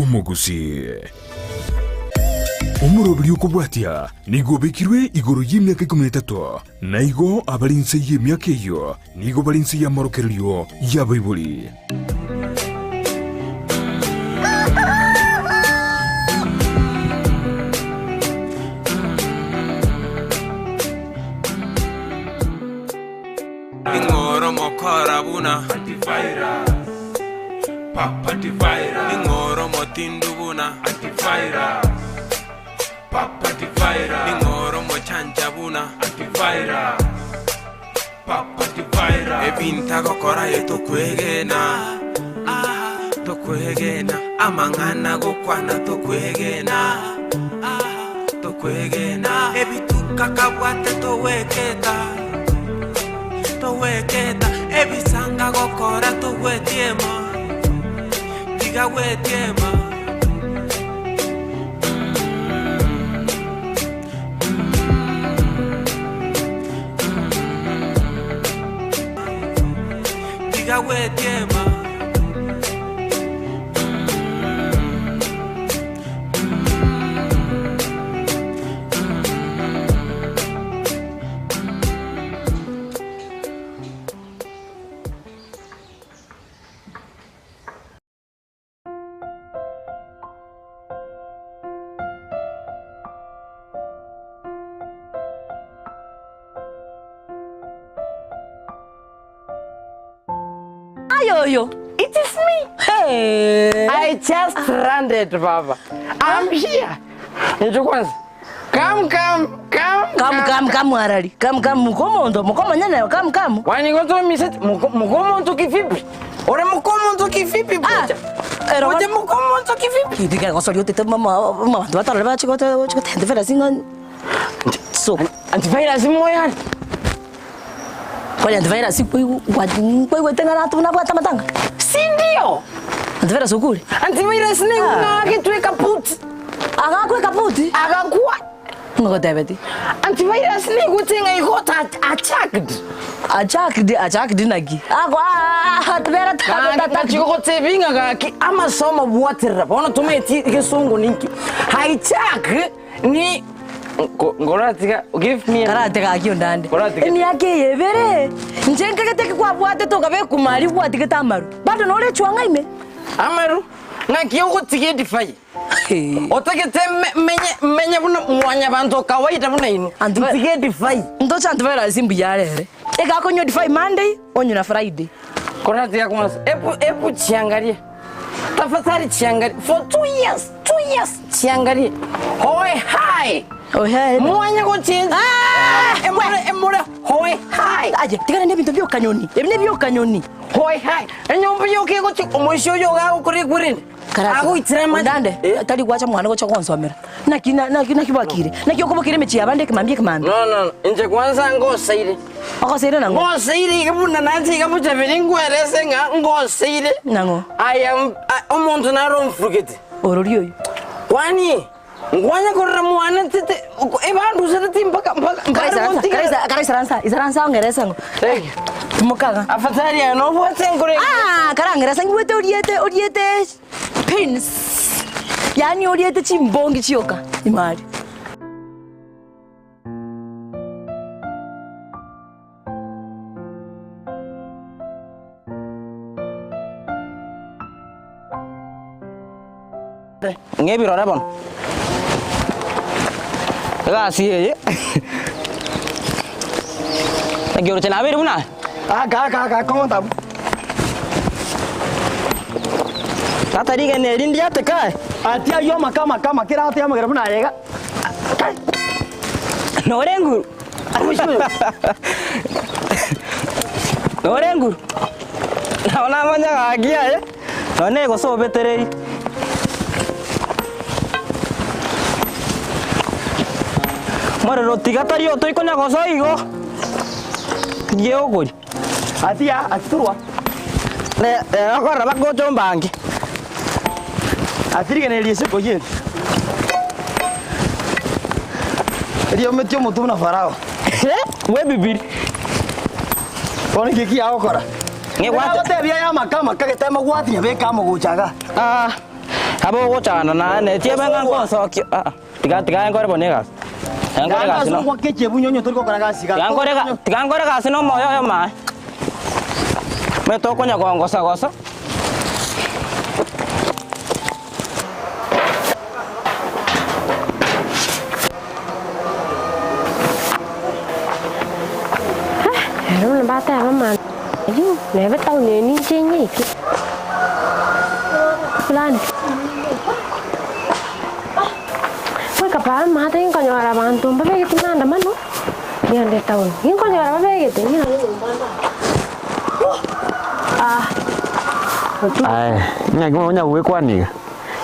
bw'omogusii. Omoroberi okobwatia nigo obekirwe igoro y'emiaka ikomi na etato, na igo abare inse y'emiaka eyio nigo bare inse y'amorokererio y'abaibori. Ning'oro mokora buna Ning'oro motindu buna Ning'oro mochancha buna Ebinto agokora aye tokwegena ah, Tokwegena Amang'ana agokwana tokwegena ah, Tokwegena Ebituka kabwate togweketa Togweketa Ebisanga agokora togwetiema Tiga gwetiema. Tiga gwetiema. Aye oyo. It is me. Hey. I just stranded, Baba. I'm here. Njo kwanza. Come, come, come. Come come come arari. Come come mukomondo mukomonyene come come. Kwani ngoto miseti mukomonto kivipi? Ore mukomonto kivipi bocha? Ero Bocha mukomonto kivipi? Kivipi gosoria otete mama mama bantu batarore bache gote goche gotenta eferasi ng'a so Antivirus moyani. Kwani antivirus kwaigwete ng'a natu nabwate amatanga? Si ndio? Antivirus okure? Antivirus ne ng'a agetweka puti. Agakweka puti? Agakwa. Ng'a ogotebetie? Antivirus nigote ng'a he got attacked. Attacked, attacked naki? Ako tubera Gaki gotebia ng'a gaki amasomo bwaterera bono tomanyeti egesongo ninki. Hijack ni ngoratiga give me a Karate gaki ondande. Koratiga. Emiaka eye ebere, inche nkagete eki kwabwatete okabekwa maria gwatigete amaru. Bado nore echwang'a ime. Amaru ng'aki ogotiga edifai. Otagete menye menye buna mwanyabanto kawaida buna inwe. Antiba- Ntige edifai. Ntoche antivirus mbuya are ere. Egakonywa edifai Monday, onywe na Friday. Koratiga kwanza. Ebu ebu chiangarie. Tafadhali chiangarie. For 2 years, 2 years chiangarie. Hoe hai. Ohe. Mwanya gochenja. Ah! Emore emore hoe hai. Aye, tigana na ebinto bia okanyoni. Ebi nebia okanyoni. Hoe hai. Enyomba yoka egochi omoisia oyo iga agokora ekwerende. Karate. Agoitera amache. Ondande, Eh? tari gwacha mwana gocha gonsomera. Naki na- naki naki bwakire? Naki okobokera emechie y'abande ekemambia ekemambia? No no no, inche kwanza ngoseire. Ogoseire nang'o? Ngoseire iga buna nanche iga bochaberi nkwerese ng'a ngoseire. Nang'o? I am I- omonto naro omfurugete. Orori oyo. Kwani nkwanya korora mwane tete ebandusete ti mpaka mpaka Kara mpaka isaransa, gontigera. kara isa- kara isaransa, isaransa ong'erese ng'o. Thank you. Timokaga. Afadhali aye nobwate enkoro engiya. Ah, karangeresa ngigwete oriete oriete pins. Yaani oriete chimbongi chioka imari. Ng'a ebirore bono. Egasi eye naki oroche nabeire buna aye? Aka aka aka kong'ota abwo. Tata rigena eri ndiateke aye? Atia ayio amaka amaka amaka erate amagera buna aye iga. Kai! Nore enguru. Nore enguru. Nabo namanya gaki aye, nonye negosobetereri. Morero tiga tari otoikonya gosoa igo, ngiye okoria. Atia, atiturwa. Re rero okorora bagocha ombange. Ati rigena eri ase ekoyia eri. Eriometie omotwe buna Farao. Bw'ebibiri. Bono inki eki agokora? Ng'egwate- Agotebia aya amaka amaka getema gwatinya beka amo gocha igaa. Ah. Abe ogochanda naye netiebe ng'a ngonsokia aa tiga tiga nkore bono egasi. Tiga nkore egasi no Gwaka echebunya onye tori gokora gasi iga. tiga nkore ega tiga nkore egasi na omoyo oyomo aye. Omanyete okonya kongosa gosa. Ere buna bateba amang'ana ayio, neba etaoni eye ninche nyeike. Fulani. Goika paa amaate ginkonyora abanto mbabegete maandamano, ngende etaoni. Ginkonyora babegete, ng'irane nyomba ndare. Ah, otu- Aye, ng'aki onya gwekwana iga?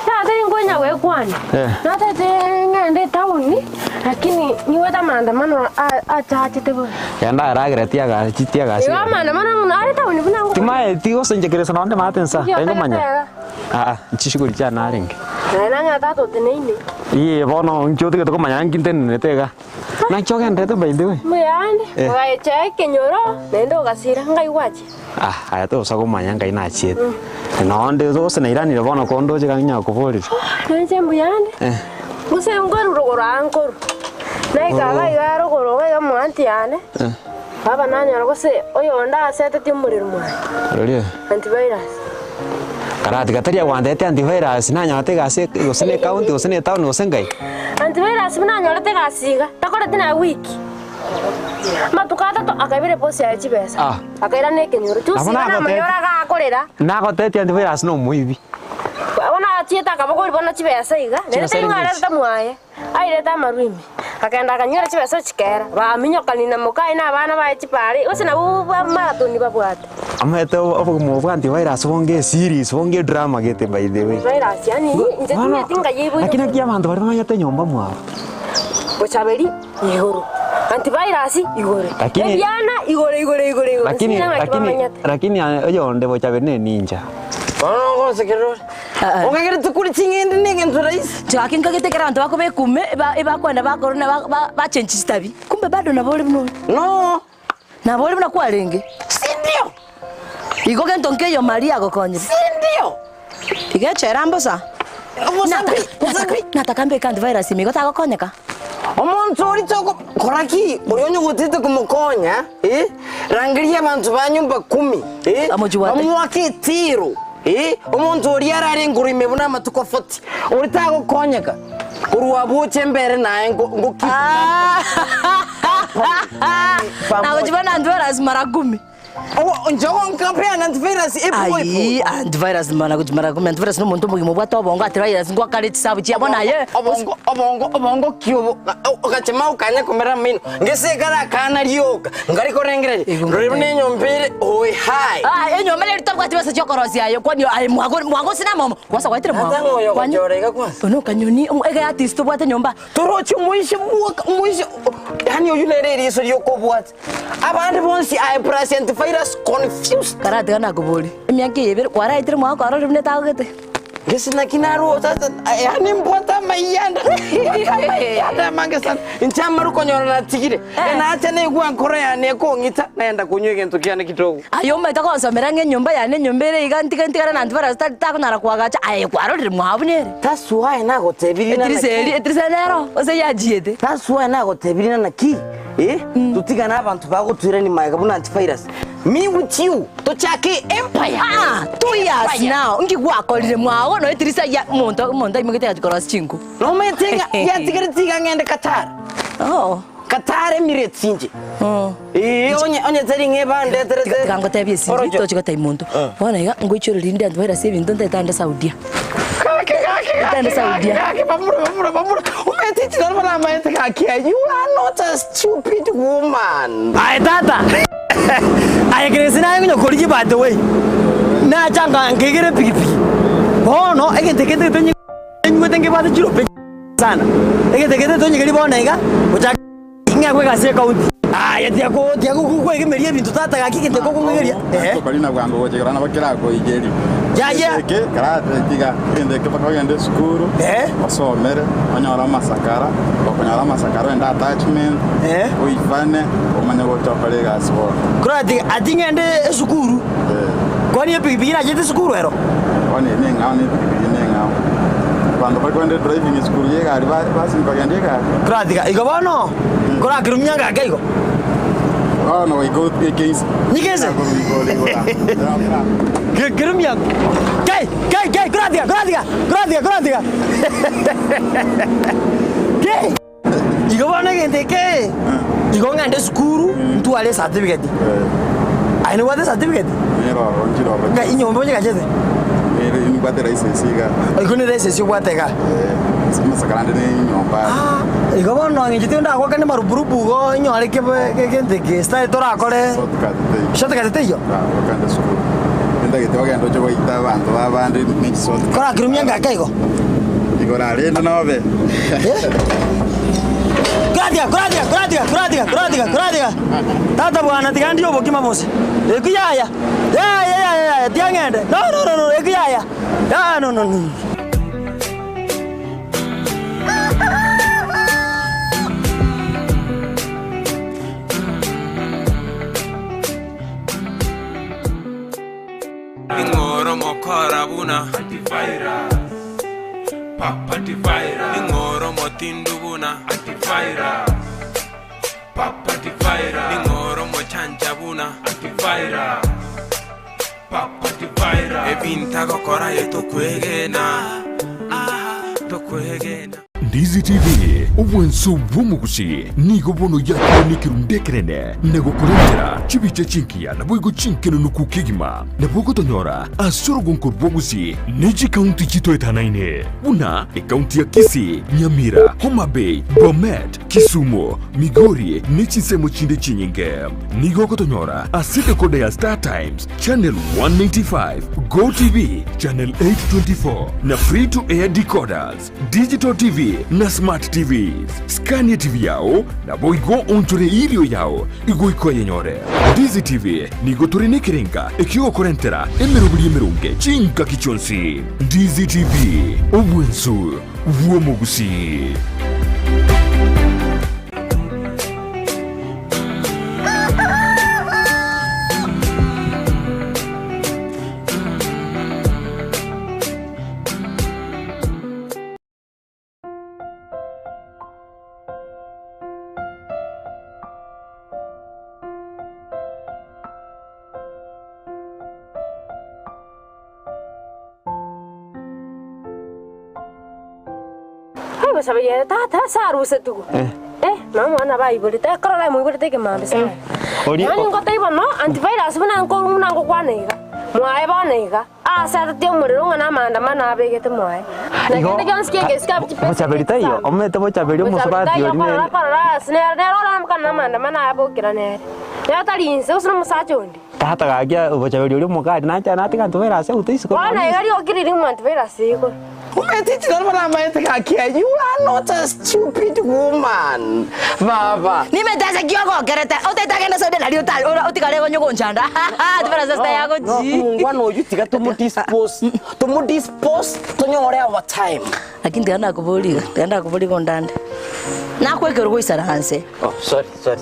Natete nkonya gwekwana, Eh. natete ng'ende etaoni, lakini nigwete amaandamano a- achachete bobe. Genda aragere tiagasi tiagasi. Igo amaandamano ng'a nare etaoni buna ngokora. Timaeti gose inche keresa nonde maate nsa, Inki otagete tengomanya. iga? Aa, chishughuli chiane narenge. Naye nanyora tata oteneine. Iye bono inche otagete komanya nki ntenenete iga. Naki ogenderete by the way? Mbuyande, Eh. ogaecha ekenyoro, naende ogasira, ngai gwachia? Ah, aya tosa komanya ngai nachiete. Nonde gose nairanire bono kondoche iga ng'inya koborire. Nainche mbuyande, Eh. gose nkoru rogoro aa nkoru. Naika iga iga rogoro iga iga mwa aunty yane, baba nanyora gose oyonde asetetie omorero mwane, Roria. antivirus. Karati gatari agwantete antivirus nanyorete egasi gose ne ecounty gose ne etown gose ngai. Antivirus buna anyorete egasi iga, takoreti na wiki. Amatuko atato akaibera ebosi yaye chibesa, Ah. akairana ekenyoro. Nabo Chusi iga nagoteti. namanyora iga akorera. Nagotetie antivirus na omoibi. Bono achiete akabogori bono chibesa iga, nere Chibesa tari ng'a erinde arerete mwaye. Airete amarwa ime, akagenda akanywera chibesa chikera, baminyokania na mokaye na abana baye chipare, gose nabwo ba marathon babwate. Amaete obogima obwo bwa antivirus bonge eseries, bonge edrama gete by the way. Virus yaani inche Bono, timanyeti ngai eiboire lakini naki abanto baria bamanyete nyomba mwabo. Bochaberi igoro, antivirus igoro, Lakini- ebiana igoro igoro igoro igoro, Lakini sing'aki lakini bamanyete. lakini oyonde bochaberi ne ninja. Bono ogosekerera ore. Okagerete kore ching'ende na egento rahisi. Chaki nkagete ekero abanto bakobeka ume, eba ebakoenda bakorora ba ba bachenchi chitabi, kumbe bado nabo ore buna ore. No. Nabo ore buna kwarenge. Sindio. Igo gento nkeiyo Maria agokonyire. Sindio. Iga echera mbosa. Bosa pi, bosa pi. Nataka mbeke antivirus ime igo tagokonyeka. Omonto oria toko kora ki? Oria onye gotete komokonya, eh? Rangeria abanto ba nyomba kumi, eh? Amochwate. Bamoake etiiro, eh? Omonto oria arare engoro ime buna amatuko forty, oria tagokonyeka, korwa abwo oche mbere naye ngo ngoki Nagochia bono antivirus mara kumi. Njogo nkapeana antivirus epo Ayi, epo. antivirus mana gochia mara kumi antivirus na omonto omogima obwate obongo antivirus ngwakare chisabu chia bono aye. Obongo obongo obongo ki obo ogachema okanya komera amaino ngese ekare akana rioka ngari korengereria Igo rori buna ngoteba. enyomba ere oe hai. Ah, enyomba neri tabwati besa chiokorosia aye kwani aye mwago mwago sina momo kwasa gwaetire mwago. Tata ng'oyo Kwani- gochora iga kwanza. Ono kanyoni ege artist tobwate nyomba. Toroche omoishe bwoka omoishe yaani oyio nere eriso riokobwata. Abande bonsi aye plus antivirus confused. Karatiga nakoborie, emiaka eye ebere kwaraetire mwaka kwarorire buna etagogete? Gese naki narwo sasa yaani mbwate amaiyanda mbwate amaiyanda amange sana inche amaru konyora natigire nacha naigwa nkoro yane ekong'ita naenda konywa egento kiane kidogo. Aye omanyete gonsomera ng'a enyomba yane enyomba ere iga ntige ntigare na antivirus tari takonyara koagacha aye kwarorire mwao buna ere. That's why nagotebirie na Etirisa naki eria etirisa nero gose yachiete. That's why nagotebirie na naki Eh, totigane abanto bagotwirania magega buna antivirus. Me with you, tochake empire. Aa, 2 years Empire. now, nki gwakorire mwago noe etirisa ya omonto omonto aimogete agachi korosia chinko. Nomanyete ng'a yatigarete iga ng'ende Qatar. Oh. Qatar Emirates inche. Oh. Ee, onye onye tari ng'a ebandeterete. Tiga tiga ngotebie esiri, Orocho. tochi gotebia monto. Bono iga, ngoichore rinde antivirus ebinto ntaete ande Saudia. Gaki, gaki, Ntaende gaki, Saudia. gaki, gaki, bamura, bamura, bamura. Omanyete chidoro baramaete gaki aye, you are not a stupid woman. Aye tata, aye Grace naye onye korigia by the way, nacha nka nkaigera epikipiki, bono egento eke ntagete onye nywete nkebwate chirope sana, egento eke ntagete onyegerie bono iga, gochaka ng'akwe egasi ekaunti. Aye tiga ko tiga kwegemeria ebinto tata gaki egento eke okong'egeria, ehe. Tokorina bwango gocha igoro nabo kerakoigerie. Yaya. Eke karate tiga egento eke mpaka ogende esukuru Eh. osomere onyore amasakara okonyora amasakara ogende attachment Eh. oifane omanye gocha okore egasi bono. Korwa ati ati ng'ende esukuru, Eh. kwani epikipiki nachete esukuru ero? Bono eye neng'ao na epikipiki neng'ao. Abanto bari kogenda edriving esukuru ye egari ba basinywa kogenda egari. Koratiga igo bono, nkorakerumia ngake igo. Bono goika oike inse. Nyike inse. Kerumia. Kai, kai, kai, koratiga, koratiga, koratiga, koratiga. Kai. Igo bono egento eke, igo ng'ende esukuru, ntware ecertificate. Aye nobwate ecertificate? Nero nchire oro. Ng'a inyomba onyegachete? Nere nimbwate license iga. Igo ne license obwate iga? Eh, ase amasakara ande ne enyomba. Ah, igo bono eng'encho tiga ndagoakane marupurupu igo onyore kebe egento eke style torakore. Shortcut teiyo. Shortcut teiyo? Ndagokanda esukuru. Nintagete ogende oche goita abanto babande ne chishortcut. Korakerumia ngake igo? Igoro arende nobe. Koratiga, koratiga, koratiga, koratiga, koratiga, koratiga. Tata bwana, tiga ndie obokima bose. Eku yaya, yaya, yaya, yaya, tiga ng'ende. No, no, no, no, eku yaya. Yaya, no, no, no. Ning'oro mokora buna Ning'oro motindu buna Ning'oro mochancha buna Ebinto agokora aye tokwegena ah, tokwegena. Ndizi TV, obwanso bw'omogusi, nigo bono yakire nekerundu ekenene na gokorentera chibicha chingiya naboigo chinkenenuku kegima. Nabo ogotonyora ase orogonko rw'obogusi ne chikaunti chitoetanaine buna ekaunti ya Kisii, Nyamira, Homa Bay, Bomet, Kisumu, Migori ne chinsemo chinde chinyinge. Nigo ogotonyora ase decoder ya Star Times, Channel 195, GoTv, Channel 824 na Free to Air decoders. Digital TV na Smart TVs. Skania TV yao naboigo onchore irio yao igoika oyenyore. Ndizi TV nigo tore nekerenga ekiogokorentera emeroberi emeronge chingaki chionsi. Ndizi TV, obwensu bw'omogusii. Ai gosaba yere tata ase aruseti go. Eh, mama mwana baiborete ekero ramoiborete ekemambia sana. Ori- Yaani ngotebia bono antivirus buna nko buna ngokwana iga, mwaye bono iga. Aase atati omorero ng'a namaandamano abegete mwaye, na Igo, kende gionsi ki'egesiko abe chipesa bochaberi taiyo, omanyete bochaberi omosubati taiyo oria korora nere. korora ase nere nere oraamokane namaandamano aya abokera nere. Nere tari inse gose nomosacha onde. Tata gaki bochaberi oria omokari nacha natiga ntobere ase eguta isiko Bono nonye iga rioki riria mwantibaire ase igoro. Omanyete ekero baramaete gaki you are not a stupid woman baba. Nimete ase ki ogokerete, otaete agende ase onde nario ota ora otigare onye gonchanda tibara ase sita yago No, chi. omongwana oyio tiga tomo dispose, tomo dispose tonyore our time. Lakini tiga nakoboria iga, tiga ndakoboria iga ondande. Nakwekerwa goisaranse. Oh sorry sorry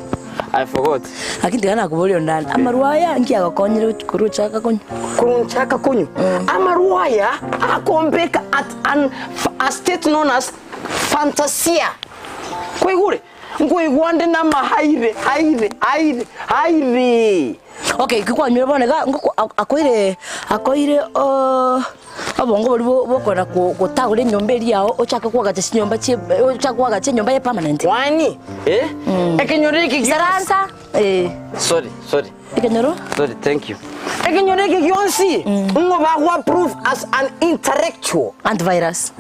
I forgot. Lakini tiga nakoboria ondande, amarwa aya nki agokonyire korwa ochaka konywa? Korwa nchaka konywa, amarwa aya akombeka at an a state known as fantasia. Kwaigure? Nkoigwa nde namahaire haire haire haire. Okay, ki kwanywire bono iga ngoko akoire akoire obongo boria bokona gotagora enyomba eria yao ochake koagacha chinyomba chie ochake koagacha enyomba ye permanent. Kwani eh ekenyoro eke gionsi. Isaransa eh. Sorry sorry. Ekenyoro? Sorry thank you. Ekenyoro eke gionsi ng'o bago approve as an intellectual. Antivirus.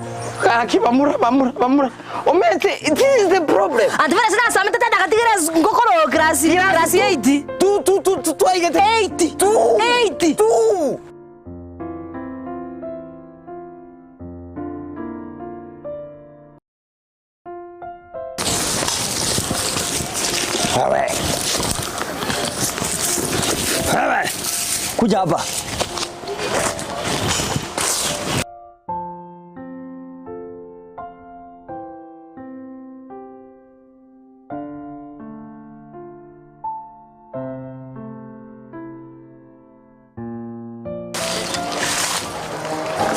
Gaki bamura bamura bamura omanyete this is the problem. Antivirus nasomete tata agatigera ngokoro class class eight. Two two two two twaigete. Eight. Two. Eight. Two. Wewe. Wewe. Kuja hapa.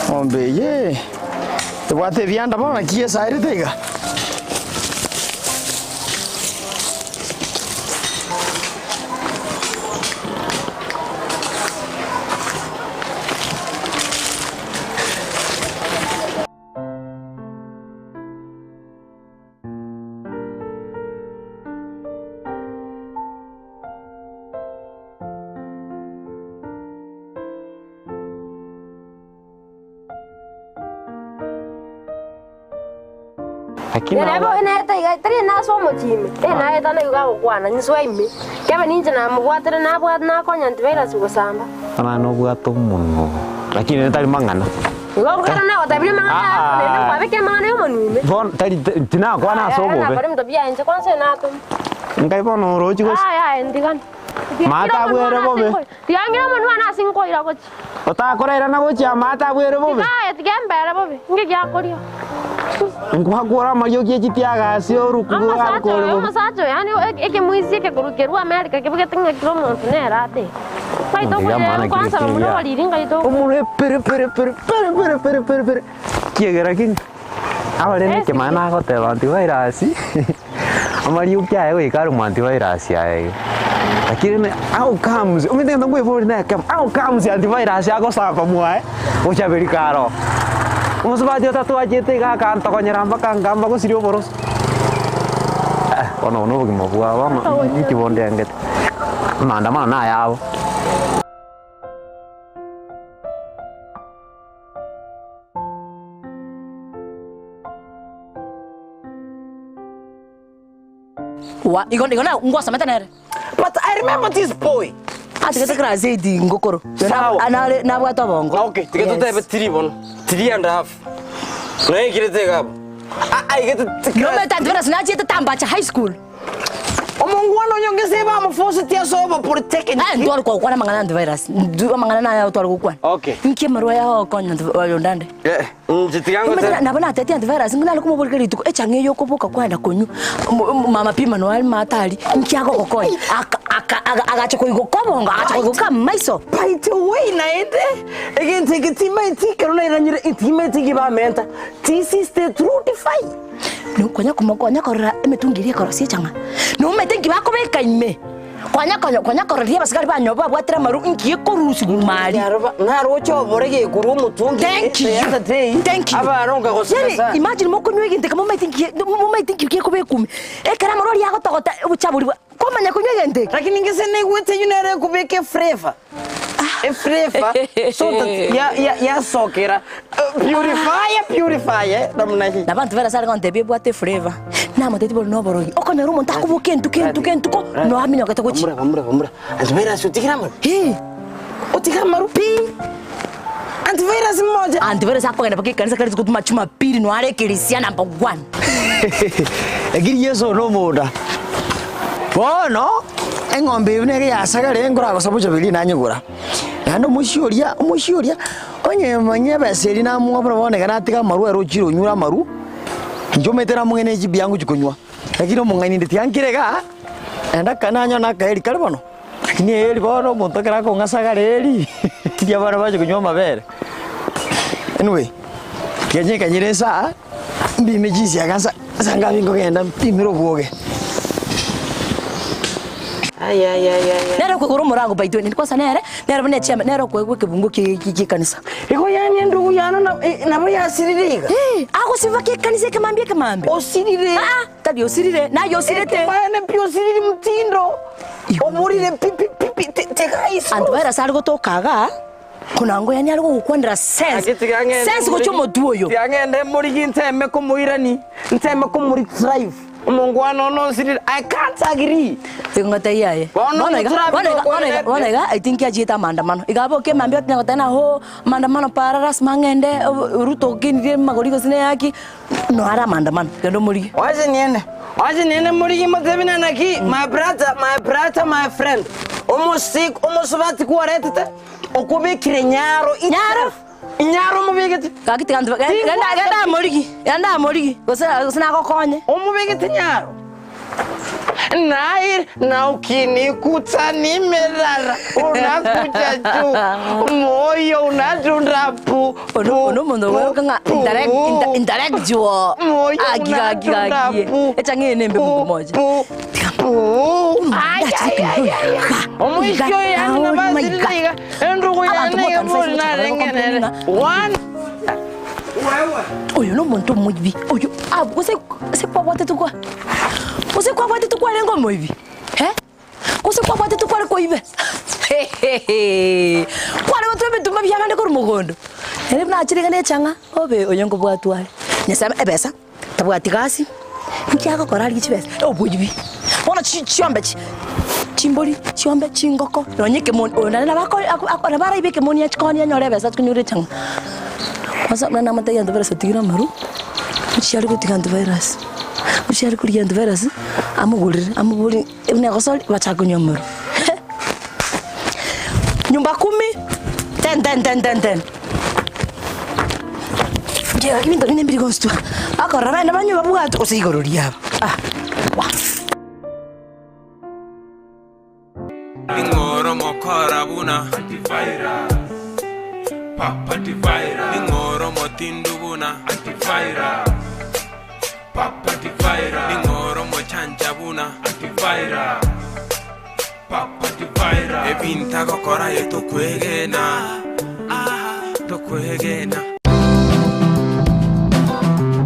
Ng'ombe eye Ebwate ebianda bono naki esaerete iga. Lakini Nere aba- bobe nere iga tari nase omochie ime, eh naye tana igo agokwana inswe ime, kebe ninche namobwatire nabwate nakonya antivirus gosamba. Bana nobwate omonwa lakini ere tari mang'ana. Igo okogera nagotebirie amang'ana aya Ah, ah. naende nkwabekire amang'ana ya omonwa ime. Bono tari tinakwana ase Aya, obobe. nakore ebinto biaye inche kwansa natoma. Nkai bono orochi gose? Aya aya ndigane. Maate abwere bobe. Tiga ng'ire omonwa one ase nkoira gochia. Otakorairana gochia amaate abwere bobe. Tiga aye tiga embere bobe, inki giakoria. Nkwakora amariogi e chitiaga ase orukugo Omosacha akore oyo, bobe. omosacha oyo, yaani ekemoisia ekekorwa kerwa America kebegete ng'a kera omonto nere ate. Nkaite Tiga okoyerwa maana kwanza kere bamura kiya. oboriri nkaite oko. Omonwe pere pere pere pere pere pere pere pere kiegera ki abarende ekemana nagoteba antivirus amarioki aye goika are omo antivirus aye iga. Lakini ne how comes omanyete egento nkoeboria na ekemo how comes antivirus agosamba mwaye gocha America aro. Omosubati otatwachete iga akantogonyera mpaka nkamba gosiria oboroso bono obo na obogima bwabo bono inki bondengete amaandamano nayabo. Wa igo igo na ngwasomete nere. But I remember this boy. Atigete class 8 ngokoro. Sawa. Anare nabwate obongo. Okay, tiga totebe three bono. Three and a half. Naikirete iga abo. Ah, aigete Nomete antivirus nachiete Tambacha High School. Omongwana oyo ngese bamufoseti ase obo polytechnic. Eh, ntware gokwana amang'ana ya antivirus. Ndu amang'ana naye otware gokwana. Okay. Nki amarwa yao okonya anti oyondande. Eh, inche tiga Omanyete ngotebe. nabo nateti antivirus nare komoboreka rituko echang'a eye okoboka kwenda konywa mo- mo- mama pima noe are maate aria nki agogokonya aka aka aga agacha koigoka obongo agacha koigoka amaiso. By the way naende egento eke timaeti ekero nairanyire timaeti eki bamenta this is the true defy. Nokonya komo konya korora emetungi eria ekorosia echang'a, nomanyete nki bakobeka ime, konya konya konya kororia abasigari banyoba babwatire amaru nki ekorusigwa maria. Naroba naroche obore gekorwa omotungi Thank the you. other day Thank you. abaronga goseka Yani sana. imagine mokonywa egento eke momanyete nki momanyete nki gekobekwa ime, ekero amarwa aria agotogota obochafu boria bwa komanya konywa egento eke. Lakini ngese naigwete eywo nere ekobeka eflavour. Eflavour so that ya ya yasokera purifier purifier namna hii. Na abanto bare ase are gontebia ebwate eflavour, namotebie bono noborogi, okonyora omonto akoboka entuko entuko entuko, noa aminyokete gochia. Bamura bamura bamura. Antivirus otigire amaru. Hii. Otigire amaru. Pi. Antivirus mmoja. Antivirus akogenda mpaka ekanisa kare rituko Jumapili noa are ekerisia number one. Lakini Yeso nomonda. Bono eng'ombe eyio nere yasagare nkoragosa bochaberi nanyegora. Naende omochie oria, omochie oria, onye manya ebesa eria namoa buna bono iga natiga amarwa ere ochire onyure amarwa, inche omanyete namong'aini chibia ngochia konywa. Lakini omong'aini inde tiga nkire igaa, naende aka nanyora na akaeri kare bono, lakini eeri bono omonto ekero akong'asagara eeri, riria abana bachia konywa amabere. Anyway, tiga nyekanyere esaa. Mbime chinsiaga nsa nsa ngabi nkogenda mpimere obwoge. Nere okoigora omorango by the way, kwanza nere, nere buna echairman, nere okoegwa ekebungo kie kie ekanisa. Igo yaani endugu yane na- eh, nabo yasirire iga. Eh, agosiba kie ekanisa ekemambia ekemambia. Osirire. Ah, tari osirire, naye osirete. Ekemaene pi osirire mtindo. Oborire pi pi pi pi te- tegaisi. Antivirus are gotoka igaa. Konango yaani are gogokwanera sense, Gaki tiga ng'ende sense gochia morigi- omotwe oyo. Tiga ng'ende morigi nteme komoirani, nteme komori drive. Omongwana one onsirire, I can't agree. Igo ngotebia aye. Bono Bono iga, turabe bono iga, bono iga, bono iga, I think achiete amaandamano. Iga aboke mambia otinya goteba ng'a hoo, maandamano para lasima ng'ende, Ruto okinirie magori gose ne haki, no are amaandamano, genda omorigie. Wacha niende, wacha niende morigi motebi na naki, my brother, my brother, my friend. Omosik, omosubati kwaretete, Okobekire nyaro Nyaro? Nyaro omobegete. Gaki tiga ntobe genda genda amorigi, genda amorigi gose gose nagokonye. Omobegete nyaro. Nair na ukinikuta nimelala unakuja juu moyo unadunda pu Ono ono omonto ogoka ng'a indirect intellectual Moyo agi gagi unadunda gagi pu echang'e nembe mundu moja pu pu. Ay, ay, ay, ay, ay. Omwisho yani nabasiriga endugu Abantu yane botanify yabuli narengenere one oyo nomonto omoibi oyo ah, gose se kwabwatete kwa gose kwabwatete kwarenge omoibi eh? Gose kwabwatete kware koibe kware gotwa ebituma biabande korwa mogondo ere buna achire iga na echang'a obe oyo nkobwatwa are nyasaye ebesa tabwati gasi nki agokora arigie chibesa oboibi bono chi chiombe chi chimbori chiombe chingoko nonye ekemoni oyo naende nabo ako ako nabo araibe ekemoni achikoonie anyore ebesa achikonyora echang'a. Kwanza buna namotebia antivirus otigire amaru, ochiare gotiga antivirus, ochiare korigia antivirus amogorere amoborie buna egosori bachake konywa amaru he. Nyumba kumi, ten ten ten ten ten. Inche gaki ebinto binde mbiri gonstua, bakorora bande banywe babwatwe gose igoro riabo ah wa. Ning'oro mokora buna Antivirus Papa Antivirus Ning'oro motindu buna Antivirus Papa Antivirus Ning'oro mochancha buna Antivirus Papa Antivirus Ebinto agokora aye tokwegena, ah, tokwegena.